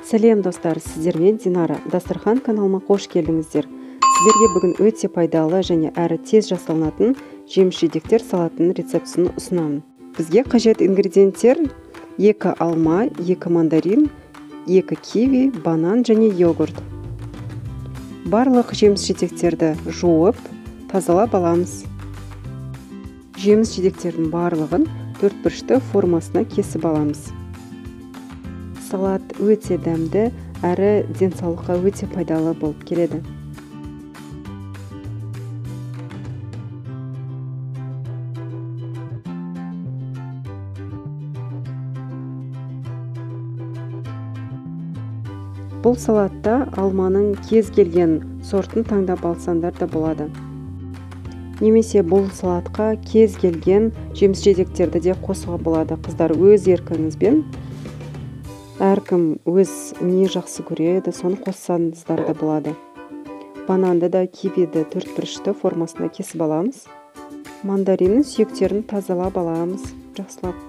Сәлем достар, сіздермен Динара. Дастархан каналыма қош келдіңіздер. Сіздерге бүгін өте пайдалы және әрі тез жасалынатын жеміс-жидектер салатының рецептісін ұсынамын. Бізге қажет ингредиенттер: 2 алма, 2 мандарин, 2 киви, банан және йогурт. Барлық жеміс-жидектерді жуып, тазалап аламыз. Жеміс-жидектердің барлығын төртбұрышты формасына кесіп аламыз. Салат өте дәмді, әрі денсаулыққа өте пайдалы болып келеді. Бұл салатта алманың кез келген сортын таңдап алсаңдар да болады. Немесе бұл салатқа кез келген жеміс-жидектерді де қосуға болады. Қыздар, өз еркіңізбен, әркім өз не жақсы көреді, соны қоссаңыздар да болады. Бананды да кивиді төртбұрышты формасына кесіп аламыз. Мандариннің сүйектерін тазалап аламыз жақсылап.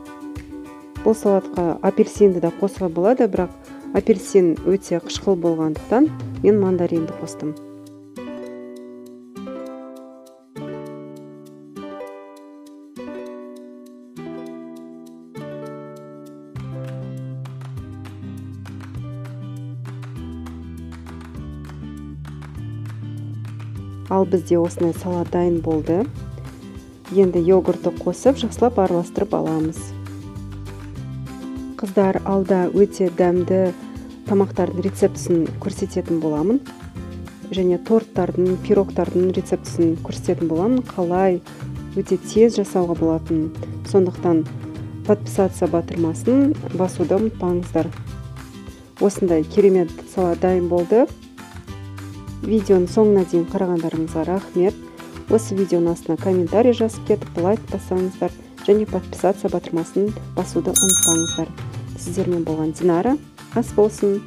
Бұл салатқа апельсинді да қосуға болады, бірақ апельсин өте қышқыл болғандықтан мен мандаринді қостым. Ал бізде осындай салат дайын болды. Енді йогуртты қосып, жақсылап араластырып аламыз. Қыздар, алда өте дәмді тамақтардың рецептісін көрсететін боламын. Және торттардың, пирогтардың рецептісін көрсететін боламын. Қалай өте тез жасауға болатын. Сондықтан подписаться батырмасын басуды ұмытпаңыздар. Осындай керемет салат дайын болды. Видеоның соңына дейін қарағандарыңызға рахмет. Осы видеоның астына комментарий жазып кетіп, лайк бассаңыздар және подписаться батырмасын басуды ұмытпаңыздар. Сіздермен болған Динара. Ас болсын.